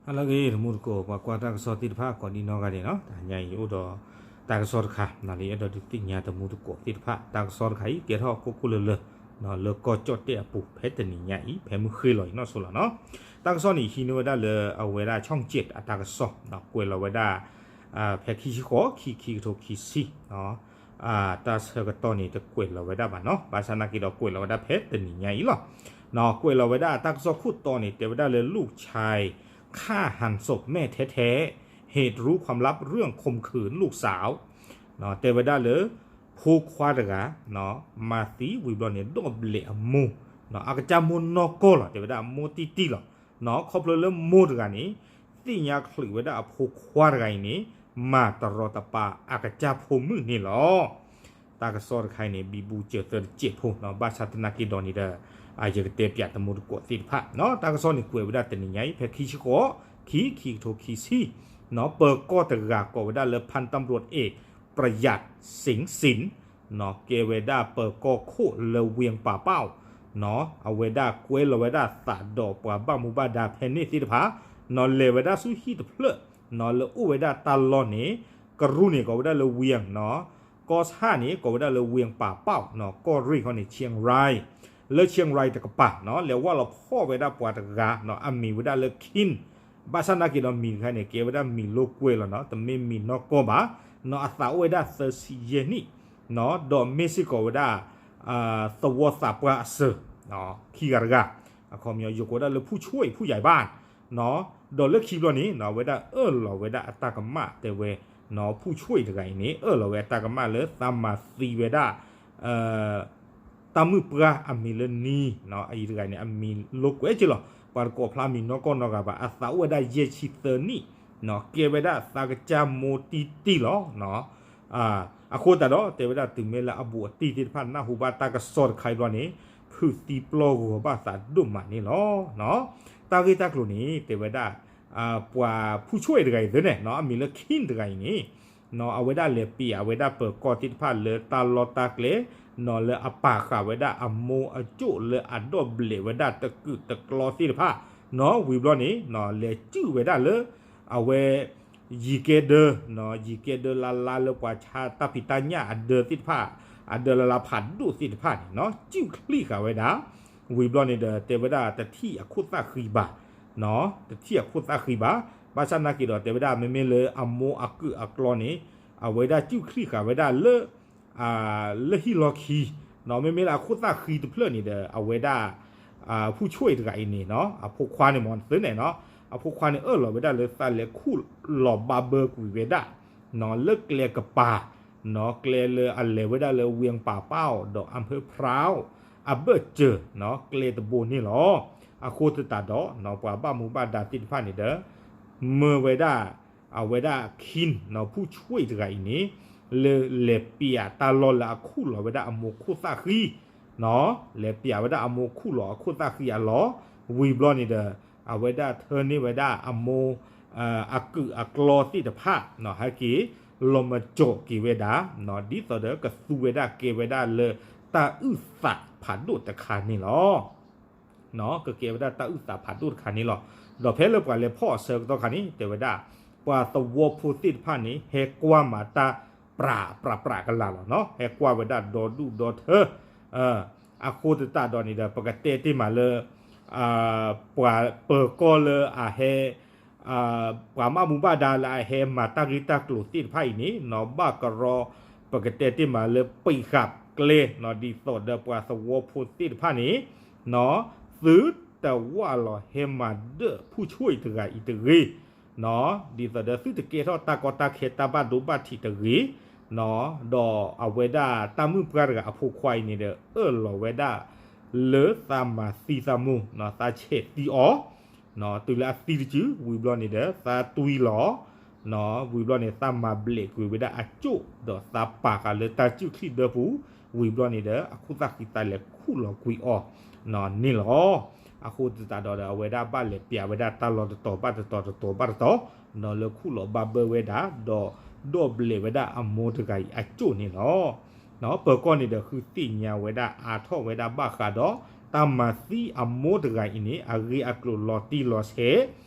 ဟါလၢအဂ့ၤ တမူတကိး ပှၤကွၢ်တၢ်ကစီၣ်သ့ၣ်တဖၣ် ကိးဒံနီၢ်ဂၤဒဲးနီၤ, တဟါညါအံၤ အိၣ်ဒီးတၢ်ကစီၣ်တခါ နလၢယအဲၣ်ဒိးဒုးသ့ၣ်ညါတမူတကိးသ့ၣ်တဖၣ်, တၢ်ကစီၣ်တခါအံၤ ကဲထီၣ်ကိၢ်ကိၢ်လၢၤလၢၤ လၢကီၢ်ကၠီၣ်တဲၣ်အပူၤ ဖဲတနံၤညါအံၤ ဖဲမုၢ်ဃ့ၢ်လီၤအံၤနီၢ်ဆိလီၤနီၤ. တၢ်ကစီၣ်န့ၣ် ဟံးန့ၢ်ဝဲဒၣ်လၢအဝဲဒၣ် ช่องเจ็ด အတၢ်ကစီၣ် ကွဲးလီၤဝဲဒၣ် ဖဲခံဆံဃိး ခံ ခံကထိခံဆံ တၢ်ဆၢကတီၢ်န့ၣ် တကွဲးလီၤဝဲဒၣ်ဘၣ်နီၤ, ဘၣ်ဆၣ်နာ်က့ဒီးကွဲးလီၤဝဲဒၣ်ဖဲတနံၤညါအံၤလီၤ. ကွဲးလီၤဝဲဒၣ်အတၢ်ကစီၣ်ခိၣ်တီန့ၣ် တဲဝဲဒၣ်လၢ ลูกชายฆ่าหันศพแม่แท้ๆ เหตุรู้ความลับเรื่องข่มขืนลูกสาว တဲဝဲဒၣ်လၢ ဖိခွါတဂၤ မၤသံဝံၤဘျီန့ၣ် ဒီၣ်ဘျဲးအမိၢ် အကစၢ်မိၢ်နီၢ်ကီၢ်လီၤ, တဲဝဲဒၣ်အမိၢ်တံၢ်တံၢ်လီၤ. ခီဖျိလၢမိၢ်တဂၤန့ၣ် သ့ၣ်ညါချုးဝဲဒၣ်အဖိခွါတဂၤအံၤန့ၣ် မၤတရီတပါအကစၢ်ဖိမုၣ်န့ၣ်လီၤ. တၢ်ကစီၣ်တခါအံၤန့ၣ် ဘံဘူစၢၤသၢတစဲးဖိနီၤ, ဘၣ်ဆၣ်သနာ်က့ဒီးန့ၣ်ဒီး ယကတဲပၠးတမူတကိးသ့ၣ်တဖၣ်နီၤ. တၢ်ကစီၣ်န့ၣ်ကွဲးဝဲဒၣ်တနံၤညါအံၤ ဖဲခံဆံဃိး ခံ ခံကထိခံဆံ ပၢၤကီၢ်တဂၤကိးဝဲဒၣ်လၢ พันตำรวจเอกประหยัด สิงห์สิน ကဲဝဲဒၣ်ပၢၤကီၢ်ခိၣ်လၢဝ့ၢ်ပာ်ပီၣ် အဝဲဒၣ်ကွဲလီၤဝဲဒၣ်သးဒီးပှၤဘၣ်မူဘၣ်ဒါဖဲန့ၣ်သ့ၣ်တဖၣ် လဲၤဝဲဒၣ်ဆူဟံၣ်တဖျၢၣ် လၢအိၣ်ဝဲဒၣ်တၢ်လီၢ်န့ၣ် ကရူၢ်န့ၣ်ကိးဝဲဒၣ်လၢဝ့ၢ် ကီၢ်ဆၣ်န့ၣ် ကိးဝဲဒၣ်လၢဝ့ၢ်ပာ်ပီၣ် ကီၢ်ရ့ၣ်ခီန့ၣ် เชียงราย လၢ เชียงราย တကပၤ လဲၤဝၢ်လီၤဖီၣ်ဝဲဒၣ်ပှၤတဂၤ အမံၤဝဲဒၣ်လၢ Kin ဘၣ်ဆၣ်နာ်က့ဒီးမံၤတခါန့ၣ် ကဲဝဲဒၣ်မံၤလိာ်ကွဲလီၤနီၤ, တမ့ၢ်မံၤနီၢ်ကီၢ်ဘၣ်, အသးအိၣ်ဝဲဒၣ်သၢဆံယဲၢ်နံၣ် ဒီးမ့ၢ်စ့ၢ်ကီးဝဲဒၣ် သဝီသးပှၢ်အစၢၤ ခံဂၤတဂၤ, အခီပညီယကိးဝဲဒၣ်လၢ ผู้ช่วยผู้ใหญ่บ้าน ဒီးလၢခံဘျီန့ၣ် အဝဲဒၣ်အၢၣ်လီၤဝဲဒၣ်အတၢ်ကမၣ်တဲဝဲ ผู้ช่วย တဂၤအံၤန့ၣ် အၢၣ်လီၤဝဲအတၢ်ကမၣ်လၢသးမၤသံဝဲဒၣ် တၢ်မုၣ်ပှၢ်အမံၤလၢနံၤ အအံၤတဂၤန့ၣ် အမံၤလိာ်ကွဲက့လီၤ, ပှၤတကိးဖျါမံၤနီၢ်ကီၢ်နီတဂၤဘၣ်, အသးအိၣ်ဝဲဒၣ်ယဲၢ်ဆံသၢနံၣ် ကဲဝဲဒၣ်သးကစၢ်မိၢ်တံၢ်တံၢ်လီၤ. အဃိသတးဒီး တဲဝဲဒၣ်တုၤမ့ၢ်လၢအဘူးအတံၢ်သ့ၣ်တဖၣ် နၢ်ဟူဘၣ်တၢ်ကစီၣ်တခါအံၤဘျီန့ၣ် ဖုးသံပျီၢ်ဂီၤဘၣ်သးဒိၣ်မးန့ၣ်လီၤ. တၢ်ဂ့ၢ်တၢ်ကျိၤန့ၣ် တဲဝဲဒၣ် ပှၤ ผู้ช่วย တဂၤအံၤသ့န့ၣ် အမံၤလၢ Kin တဂၤအံၤန့ၣ် အဝဲဒၣ်လဲၤပျးဝဲဒၣ်ပၢၤကီၢ်သ့ၣ်တဖၣ်လၢတၢ်လီၢ်တၢ်ကျဲ လၢအပာ်ဃာ်ဝဲဒၣ်အမိၢ်အကၠိၣ်လၢအဒီၣ်ဘျဲးဝဲဒၣ်တကုာ်တကျီသ့ၣ်တဖၣ် ဝံၤဘျီန့ၣ် လဲၤစုၣ်ဝဲဒၣ်လၢ အဝဲ ယံၤကဲဒၢ ယံၤကဲဒၢလါလါလၢပှၤဆါတၢ်ဖံးတၢ်ညၣ်အဒၢသ့ၣ်တဖၣ် အဒၢလါလါဖးဒိၣ်သ့ၣ်တဖၣ်န့ၣ် စုၣ်ချံၣ်ဃာ်ဝဲဒၣ် ဝံၤဘျီန့ၣ်ဒီး တဲဝဲဒၣ်တထံၣ်အခိၣ်သၣ်ဃံဘၣ် တထံၣ်အခိၣ်သၣ်ဃံဘၣ်, ဘၣ်ဆၣ်နာ်က့ဒီး တဲဝဲဒၣ်မ့မ့ၢ်လၢအမိၢ်အကုာ်အကျီန့ၣ် အဝဲဒၣ်စုၣ်ချံၣ်ဃာ်ဝဲဒၣ်လၢ လၢဟံၣ်လီၢ်ခံ, မ့မ့ၢ်လၢအခိၣ်သၣ်ဃံတဖျၢၣ်န့ၣ်ဒီး အဝဲဒၣ် ผู้ช่วย တဂၤအံၤန့ၣ် အဖိခွါန့ၣ်မ့ၢ်သ့န့ၣ် အဖိခွါန့ၣ်အၢၣ်လီၤဝဲဒၣ်လၢသးလဲၤခူၣ်လီၤဘၣ်ဘၢကွံာ်ဝဲဒၣ် လၢကျဲကပၤ ကျဲလၢအလဲၤဝဲဒၣ်လၢ ဝ့ၢ်ပာ်ပီၣ် ဒီး อำเภอพร้าว အဘၢၣ်စၢၤ ကျဲတဘိန့ၣ်လီၤ. အဃိသတးဒီး ပှၤဘၣ်မူဘၣ်ဒါသ့ၣ်တဖၣ်န့ၣ်ဒီး မၢဝဲဒၣ် အဝဲဒၣ် Kin ผู้ช่วย တဂၤအံၤန့ၣ် လၢလဲၤပျးတၢ်လီၢ်လၢအခူၣ်လီၤဝဲဒၣ်အမိၢ်ခိၣ်သၣ်ဃံ လဲၤပျးဝဲဒၣ်အမိၢ်ခူၣ်လီၤအခိၣ်သၣ်ဃံအလီၢ် ဝံၤဘျီန့ၣ်ဒီး အဝဲဒၣ်ထၢန့ၢ်ဝဲဒၣ်အမိၢ် အကုာ်အကျီသ့ၣ်တဖၣ် ဟဲက့ၤ လီၤမၢ်ကၠီၣ်က့ၤဝဲဒၣ် ဒ်သိးဒီးကသူဝဲဒၣ်ကဲဝဲဒၣ်လၢတၢ်အုၣ်သးဖးဒိၣ်တခါန့ၣ်လီၤ. ကကဲဝဲဒၣ်တၢ်အုၣ်သးဖးဒိၣ်တခါန့ၣ်လီၤ. ဒီးဖဲလၢပှၤလဲၤဖီၣ်အဆၢကတီၢ်ခါန့ၣ် တဲဝဲဒၣ် ပှၤသဝီဖိသ့ၣ်တဖၣ်န့ၣ် ဟဲကွၢ်မၤတၢ်ပြးပြးပြးကလာ်လီၤ. ဟဲကွၢ်ဝဲဒၣ်ဒီဒူၣ်ဒီထၢ အဃိသတးဒီးန့ၣ်ဒီး ပကတဲတ့ၢ်မးလၢ ပှၤပၢၤကီၢ်လၢအဟဲ ပှၤဘၣ်မူဘၣ်ဒါလၢအဟဲမၤတၢ်ဂ့ၢ်တၢ်ကျိၤသ့ၣ်တဖၣ်အံၤန့ၣ် ဘၣ်ကရီ ပကတဲတ့ၢ်မးလၢ ပံးဃာ်ကျဲ ဒ်သိးဒီးပှၤသဝီဖိသ့ၣ်တဖၣ်န့ၣ် သုတဝၢ်လီၤဟဲမၤဒၢၣ် ผู้ช่วย တဂၤအံၤတဂ့ၤ ဒ်သိးဒီးသုတကဲထီၣ်တၢ်ကီတၢ်ခဲတၢ်ဘၣ်ဒိဘၣ်ထံးတဂ့ၤ ဒီးအဝဲဒၣ်တၢ်မုၣ်ပှၢ်တဂၤအဖိခွါအံၤန့ၣ်ဒီး အၢၣ်လီၤဝဲဒၣ် လၢသးမၤသံသးမိၢ် သးဆဲးသံအီၤ တုၤလၢအသံတစု ဝံၤဘျီန့ၣ်ဒီး သးတွံလီၤ ဝံၤဘျီန့ၣ် သးမၤဘျဲးကွံာ်ဝဲဒၣ်အကၠိၣ် ဒီးသးပာ်ဃာ်လၢတၢ်စုၣ်ချံၣ်ဒၢပူၤ ဝံၤဘျီန့ၣ်ဒီး အခိၣ်သၣ်ဃံသးလဲၤခူၣ်လီၤကွံာ်အီၤန့ၣ်လီၤ. အဃိသတးဒီး အဝဲဒၣ်ဘၣ်လဲၤပျးဝဲဒၣ်တၢ်လီၢ်တတီၤဘၣ်တတီၤ တတီၤဘၣ်တတီၤ ဒီးလၢခူၣ်လီၤဘၣ်ဘၢဝဲဒၣ် ဒီးဒီၣ်ဘျဲးဝဲဒၣ်အမိၢ်တဂၤအံၤအကၠိၣ်န့ၣ်လီၤ. ပၢၤကီၢ်န့ၣ်ဒီးဃုသ့ၣ်ညါဝဲဒၣ်အါထီၣ်ဝဲဒၣ်ဘၣ်ဃးဒီး တၢ်မၤသံအမိၢ်တဂၤအံၤန့ၣ် အဂ့ၢ်အကျိၤလီၤတံၢ်လီၤဆဲး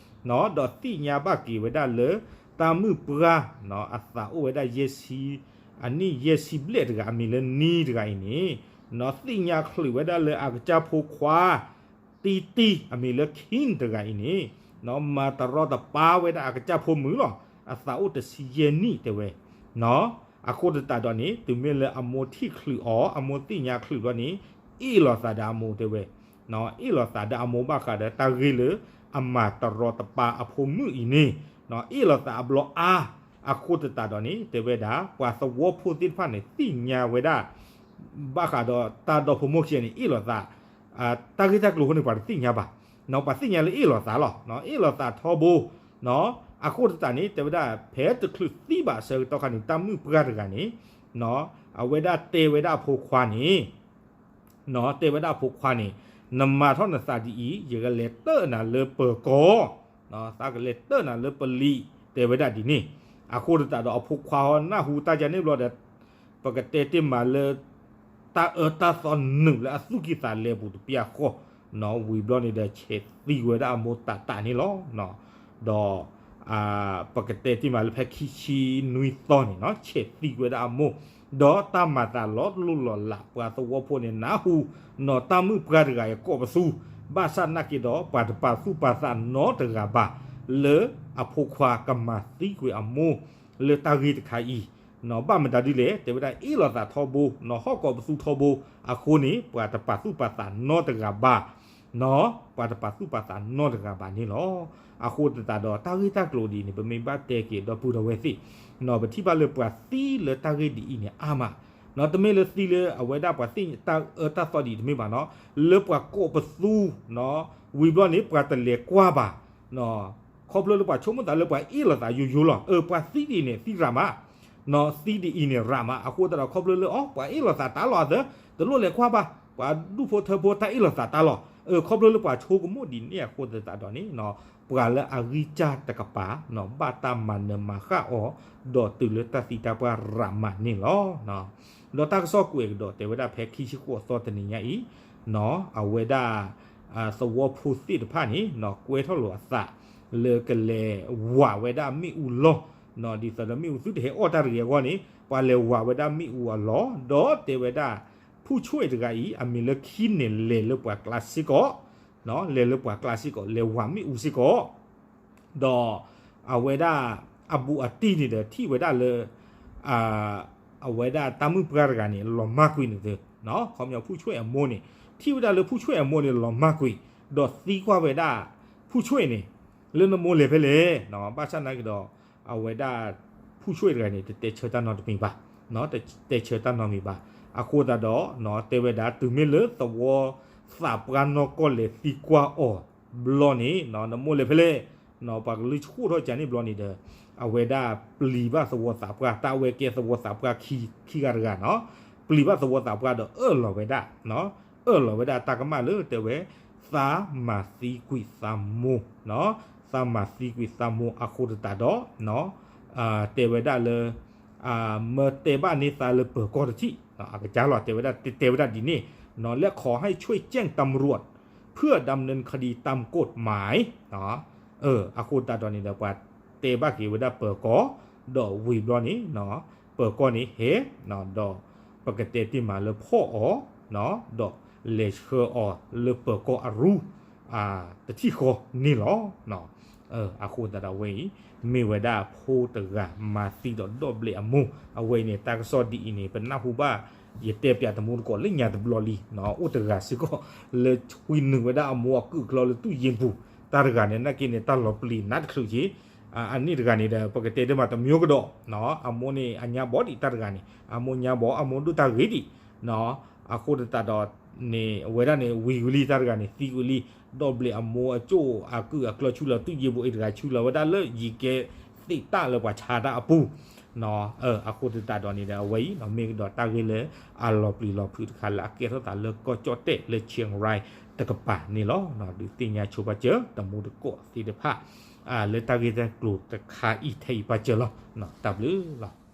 ဒီးသ့ၣ်ညါဘၣ်က့ၤဝဲဒၣ်လၢ တၢ်မုၣ်ပှၢ် အသးအိၣ်ဝဲဒၣ်ယဲၢ်ဆံ အနံၣ်ယဲၢ်ဆံဘျဲၣ်တဂၤ အမံၤလၢနံတဂၤအံၤန့ၣ် သ့ၣ်ညါချုးဝဲဒၣ်လၢအကစၢ်ဖိခွါ တံတံ အမံၤလၢ King တဂၤအံၤန့ၣ် မၤတရီတပါဝဲဒၣ်အကစၢ်ဖိမုၣ်လီၤ. အသးအိၣ်တဆံယဲၢ်နံၣ်တဲဝဲ အဃိသတးဒီးန့ၣ် တုၤမ့ၢ်လၢအမိၢ်ထံၣ်ချုးအီၤ အမိၢ်သ့ၣ်ညါချုးဘျီန့ၣ် အ့ၣ်လိာ်သးဒီးအမိၢ်တဲဝဲ အ့ၣ်လိာ်သးဒီးအမိၢ်ဘၣ်ဃးဒီးတၢ်ဂ့ၢ်လၢ အမၤတရီတပါအဖိမုၣ်အံၤန့ၣ် အ့ၣ်လိာ်သးအဘျီအါ အဃိသတးဒီးန့ၣ် တဲဝဲဒၣ် ပှၤသဝီဖိသ့ၣ်တဖၣ်န့ၣ် သ့ၣ်ညါဝဲဒၣ် ဘၣ်ဃးဒီးတၢ်ဒီဖိမိၢ်ခံဂၤန့ၣ် အ့ၣ်လိာ်သး တၢ်ဂ့ၢ်တၢ်ကျိၤအဃိန့ၣ် ပှၤတသ့ၣ်ညါဘၣ်. ပှၤသ့ၣ်ညါလၢအ့ၣ်လိာ်သးလီၤ. အ့ၣ်လိာ်သးထီဘိ အဃိသတးန့ၣ် တဲဝဲဒၣ် ဖဲတချုးသံဘၣ်အဆၢကတီၢ်ခါန့ၣ် တၢ်မုၣ်ပှၢ်တဂၤန့ၣ် အဝဲဒၣ်တဲဝဲဒၣ်အဖိခွါန့ၣ် တဲဝဲဒၣ်အဖိခွါန့ၣ် နမၤထီၣ်နသးဒ်အံၤ ယကလဲၤတၢၢ်နၤလၢပၢၤကီၢ် သးကလဲၤတၢၢ်နၤလၢပလံၤ တဲဝဲဒၣ်ဒ်န့ၣ်. အဃိသတးဒီးအဖိခွါဟီနၢ်ဟူတၢ်ကန့ၣ်ဘျီဒီး ပကတဲတ့ၢ်မးလၢ တၢ်အၢတၢ်သီနုာ်လၢအသူၣ်ကံၢ်သးလဲပူၤတပျၢ်ဃီ ဝံၤဘျီန့ၣ်ဒီး ဆဲးသံဝဲဒၣ်အမိၢ်တးတးန့ၣ်လီၤ. ဒီး ပကတဲတ့ၢ်မးလၢဖဲခံဆံနွံသီန့ၣ် ဆဲးသံဝဲဒၣ်အမိၢ် ဒီးတၢ်မၤသးလီၤလိၢ်လီၤလး ပှၤသဝီဖိန့ၣ် နၢ်ဟူ နီၢ်တၢ်မုၣ်ပှၢ်တဂၤအံၤကိးပသူ ဘၣ်ဆၣ်နာ်က့ဒီး ပှၤတပာ်သူၣ်ပာ်သးနီတဂၤဘၣ် လၢအဖိခွါကမၤသံကွံာ်အမိၢ် လၢတၢ်ဂ့ၢ်တခါအံၤ ဘၣ်မတၤဒ်လဲၣ် တဲဝဲဒၣ်အ့ၣ်လိာ်သးထီဘိ နီၢ်ဟီၣ်ကိးပသူထီဘိ အဃိန့ၣ် ပှၤတပာ်သူၣ်ပာ်သးနီတဂၤဘၣ် ပှၤတပာ်သူၣ်ပာ်သးနီတဂၤဘၣ်န့ၣ်လီၤ. အဃိသတးဒီးတၢ်ဂ့ၢ်တၢ်ကျိၤဒ်အံၤန့ၣ် ပမ့ၢ်ဘၣ်တဲက့ၤဒီပုၢ်ဒီဝဲၢ်သ့ၣ် ပထံၣ်ဘၣ်လၢပှၤသံလၢတၢ်ဂ့ၢ်ဒ်အံၤန့ၣ်အါမး တမ့ၢ်လၢသံလၢအဝဲဒၣ်ပှၤသ့ၣ်ညါတၢ်အၢတၢ်သီဒ်အံၤတမ့ၢ်ဘၣ်နီၤ လၢပှၤကိးပသူ ဝံၤဘျီန့ၣ် ပှၤတလဲၤကွၢ်ဘၣ် ခီဖျိလၢပှၤဆိကမိၣ်သးလၢပှၤအ့ၣ်လိာ်သးယိယိလီၤ. အၢ ပှၤသံဒ်အံၤန့ၣ် သံရးမး သံဒ်အံၤန့ၣ်ရးမး အဃိသတးဒီးခီဖျိလၢအီၤ ပှၤအ့ၣ်လိာ်သးတၢ်လီၤအသး တလိၣ်လဲၤကွၢ်ဘၣ် ပှၤဒူၣ်ဖိထၢဖိတၢ်အ့ၣ်လိာ်သးတၢ်လီၤ. အၢ ခီဖျိလၢပှၤဆိကမိၣ်ဒ်န့ၣ်အဃိသတးဒီးန့ၣ် ပှၤလၢအဂံၢ်စၢ်တကပၤ ဘၣ်တၢ်မၤနၢၤမၤဃၣ်အီၤ ဒီးတုၤလၢတၢ်သံတၢ်ပှၢ်ရးမးန့ၣ်လီၤ. ဒီးတၢ်ကစီၣ်ကွဲးကဒီးတဲဝဲဒၣ်ဖဲခံဆံဃိးသီတနံၤညါအံၤ အဝဲဒၣ် သဝီဖိသ့ၣ်တဖၣ်န့ၣ် ကွဲထီၣ်လိာ်အသး လၢကလဲၤဝးဝဲဒၣ်မ့ၣ်အူလီၢ် ဒ်သိးဒီးမ့ၣ်အူသုတဟဲအီၣ်တၢ်တဂ့ၤအဂီၢ်န့ၣ် ပှၤလဲၤဝးဝဲဒၣ်မ့ၣ်အူအလီၢ် ဒီးတဲဝဲဒၣ် ဖူၣ်ဆွဲၣ်တဂၤအံၤ အမံၤလၢခံန့ၣ် လဲၤလၢပှၤကျါစ့ၢ်ကီး လဲၤလၢပှၤကျါစ့ၢ်ကီး လဲၤဝးမ့ၣ်အူစ့ၢ်ကီး ဒီးအဝဲဒၣ်အဘူးအတံၢ်န့ၣ်ဒီးထံၣ်ဝဲဒၣ်လၢ အဝဲဒၣ်တၢ်မုၣ်ပှၢ်တဂၤန့ၣ် လီၤမၢ်ကွံာ်န့ၣ်သ့, ခီပညီဖူၣ်ဆွဲၣ်အမိၢ်န့ၣ် ထံၣ်ဝဲဒၣ်လၢဖူၣ်ဆွဲၣ်အမိၢ်န့ၣ် လီၤမၢ်ကွံာ် ဒီးသံကွၢ်ဝဲဒၣ် ဖူၣ်ဆွဲၣ်န့ၣ် လၢနမိၢ်လဲၤဖဲလဲၣ်, ဘၣ်ဆၣ်နာ်က့ဒီး အဝဲဒၣ် ဖူၣ်ဆွဲၣ်တဂၤန့ၣ် တတဲဆၢတၢ်နီတမံၤဘၣ်, တတဲဆၢတၢ်နီတမံၤဘၣ်. အဃိသတးဒီး တဲဝဲဒၣ် တုၤမ့ၢ်လၢသဝီသးပှၢ်နီၢ်ကီၢ်လဲၤသံကွၢ်အီၤဘျီန့ၣ် နမိၢ်လဲၤဖဲလဲၣ်, ပှၤကလုၢ်ဆှိၣ်ထီၣ်ကန့ၣ်ဘျီန့ၣ်ဒီး အဝဲဒၣ်ပျံၤဘၣ်သဝီသးပှၢ် တၢ်အဝဲကဲသဝီသးပှၢ်ခံဂၤတဂၤနီၤ, ပျံၤဘၣ်သဝီသးပှၢ်ဒီးအၢၣ်လီၤဝဲဒၣ် အၢၣ်လီၤဝဲဒၣ်တၢ်ကမၣ်လၢတဲဝဲ သးမၤသံကွံာ်သးမိၢ်, သးမၤသံကွံာ်သးမိၢ်အဃိသတးဒီး တဲဝဲဒၣ်လၢ မၢတဲဘၣ်န့ၢ်သးလၢပၢၤကီၢ်တထံၣ်, အကစၢ်လီၤ တဲဝဲဒၣ် တဲဝဲဒၣ်ဒ်န့ၣ်, လၢ ขอให้ช่วยแจ้งตำรวจเพื่อดำเนินคดีตามกฎหมาย အဃိသတးဒီးန့ၣ်ဒီး ပှၤတဲဘၣ်က့ၤဝဲဒၣ်ပၢၤကီၢ်, ဒီးဝံၤဘျီန့ၣ် ပၢၤကီၢ်န့ၣ်ဟဲ, ဒီးပကတဲတ့ၢ်မးလၢဖီၣ်အီၤ, ဒီးလဲၤဆှၢအီၤလၢပၢၤကီၢ်အရူ တထံၣ်ဃီန့ၣ်လီၤ. အဃိသတးဒီးအဝဲအံၤ မ့ၢ်ဝဲဒၣ်ဖိတဂၤမၤသံဒီးဒီဘျဲၣ်အမိၢ်, အဝဲအံၤန့ၣ် တၢ်ကစီၣ်ဒ်အံၤန့ၣ် ပနၢ်ဟူဘၣ် ယတဲပၠးတမူတကိးလၢညါတဘျီလံ, အိၣ်တဂၤစ့ၢ်ကီး လၢဆွံနုာ်ဝဲဒၣ်အမိၢ်အကုၢ်အကျီလၢသူၣ်ယ့ၢ်ပူၤ, တၢ်တဂၤန့ၣ် နာ်က့န့ၣ် တၢ်လီၤပျံၤနးတချုးက့ အန့ၣ်တဂၤန့ၣ်ဒီး ပကတဲတ့ၢ်မးတမံၤကဒီး, အမိၢ်န့ၣ် အညါဘီဒံးတၢ်တဂၤန့ၣ် အမိၢ်ညါဘီ အမိၢ်ဒိၣ်တၢ်ဂ့ၤဒံး, အဃိသတးဒီးန့ၣ် အဝဲဒၣ်န့ၣ် ဝံၤဝံၤလံတၢ်တဂၤန့ၣ် သံဝံၤလံ, ဒီဘျဲၣ်အမိၢ်အကၠိၣ်အကုၢ်အကျီဆူလၢသူၣ်ယ့ၢ်ဘိအံၤတဂၤဆူလီၤဝဲဒၣ်လၢယံၤကဲသ့ၣ်တၢ်လၢပှၤဆါတၢ်အပူၤ အဃိသတးဒီးန့ၣ်ဒီး အဝဲအံၤ မ့ၢ်ကဒီးတၢ်ဂ့ၢ်လၢအလီၤပျံၤလီၤဖုးတခါလၢအကဲထီၣ်သးလၢကီၢ်ကၠီၣ်တဲၣ်လၢ Chiang Rai တကပၤန့ၣ်လီၤ. ဒုးသ့ၣ်ညါဆိပာ်စၢၤ တမူတကိးသ့ၣ်တဖၣ် လၢတၢ်ဂ့ၢ်တၢ်ကျိၤတခါအံၤထဲအံၤပာ်စၢၤလီၤ. တၢ်ဘျုးလီၤ.